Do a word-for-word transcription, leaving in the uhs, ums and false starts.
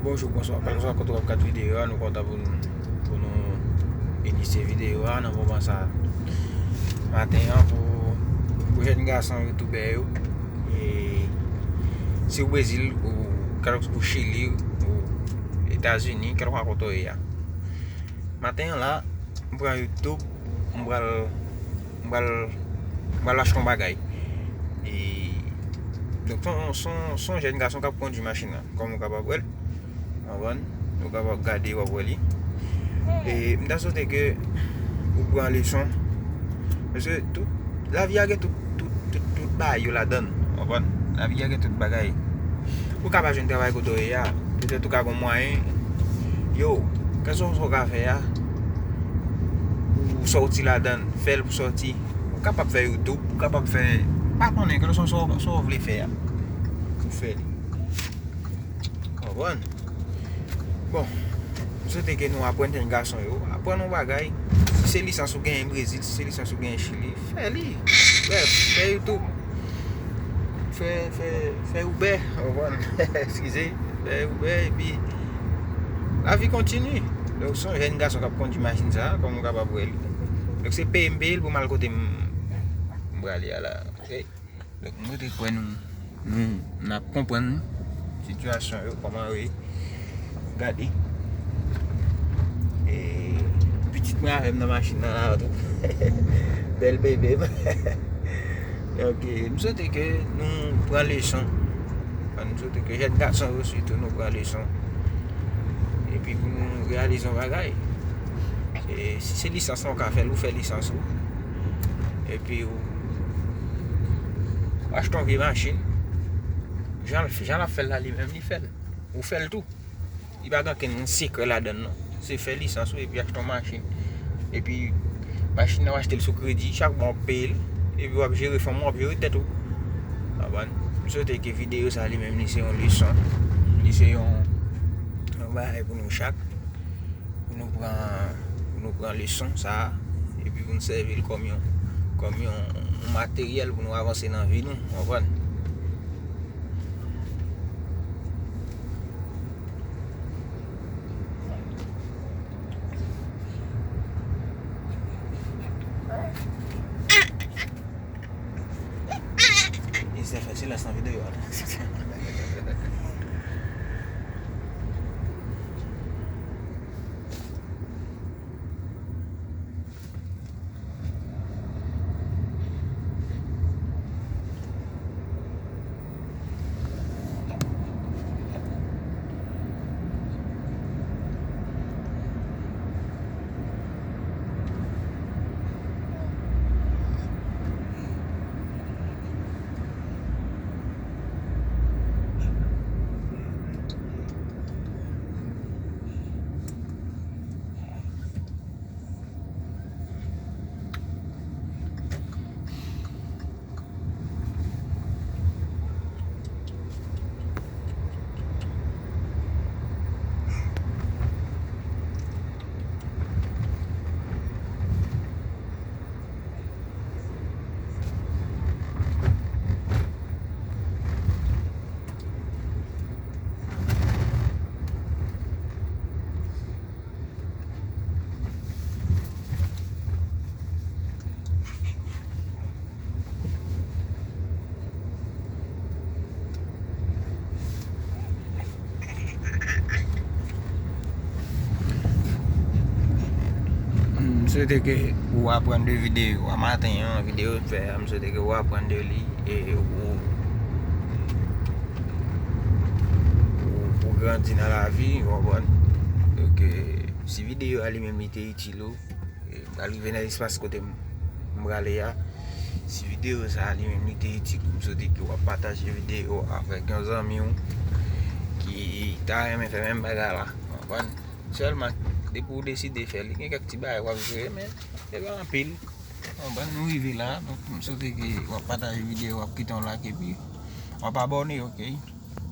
Bonjou, bonswa, kèlkeswa kote w ap gad videyo a, nou kontan pou nou, pou nou inisye videyo a nan moman sa a. Maten an, pou, pou jèn gason youtubè yo, e, si w Brezil, ou, kèlkeswa, ou Chili, ou Etazini, kèlkeswa kote w ye a. Maten an la, m pran YouTube, m pral, m pral, m pral achte yon bagay. E, donk, se yon, se yon, se yon jèn gason k ap kondui machin nan, kòm ou kapab wè l. Konprann? Ou kapab gade, w ap wè li. E, m ta swete ke ou pran leson. Paske tout, lavi a gen tout, tout, tout, tout bagay yo ladan l. Konprann? Lavi a gen tout bagay. Ou ka pa jwenn travay kote w ye a. Petèt ou ka gon mwayen. Yo, kèlkeswa sa w ka fè a, ou sòti ladan l, fè l pou sòti. Ou kapab fè YouTube, ou kapab fè, pa konnen, kèlkeswa sa w, sa w vle fè a. Ou fè li. Konprann? Bon, m swete ke nou aprann jèn gason yo. Aprann yon bagay. Si se lisans ou genyen Brezil, si se lisans ou genyen Chili, fè li. Brèf, fè YouTube. Fè, fè, fè Uber, konprann? Eskize, fè Uber, epi lavi kontini. Donk, se yon jèn gason k ap kondui machin sa a, kòm ou kapab wè li. Donk, se peye m peye l pou m al kote m, m prale a la, oke? Donk, mwen te kwè nou, nou, n ap konprann sitiyasyon yo, kòman yo ye. Gade. E, pitit mwen avè m nan machin nan la tou. Bèl bebe m. Donk, e, m swete ke nou pran leson. M swete ke jèn gason yo sitou nou pran leson. Epi pou nou reyalize yon bagay. E, si se lisans lan w ka fè l, ou fè lisans ou. Epi ou, ou achte yon vye machin. Jan l, jan l ap fè l la, li menm, li fè l. Ou fè l tou. Li pa gen okenn sekrè ladan l, non. Se fè lisans ou, epi achte yon machin. Epi, machin nan, w achte l sou kredi, chak mwa w ap peye l. Epi w ap jere fanmi w, w ap jere tèt ou. Konprann? M swete ke videyo sa, li menm, li se yon leson. Li se yon, yon bagay pou nou chak. Pou nou pran, pou nou pran leson sa a, epi pou nou sèvi l kòm yon, kòm yon, yon materyèl pou nou avanse nan vi nou, w konprann? Li se fè silans nan videyo a. M swete ke ou aprann de videyo a maten an, videyo m fè a, m swete ke ou aprann de li e ou, ou, ou grandi nan lavi, ou konprann? Donk, e, si videyo a li menm li te itil ou, e, m pral rive nan espas kote m, m prale a. Si videyo sa a li menm li te itil ou, m swete ke w ap pataje videyo a avèk yon zanmi w ki ta renmen fè menm bagay la. Konprann? Sèlman, depi w deside fè l, gen kèk ti bagay w ap jere, men se pa anpil. Konprann? Nou rive la, donk m swete ke w ap pataje videyo, w ap kite yon like, epi w ap abòne, oke?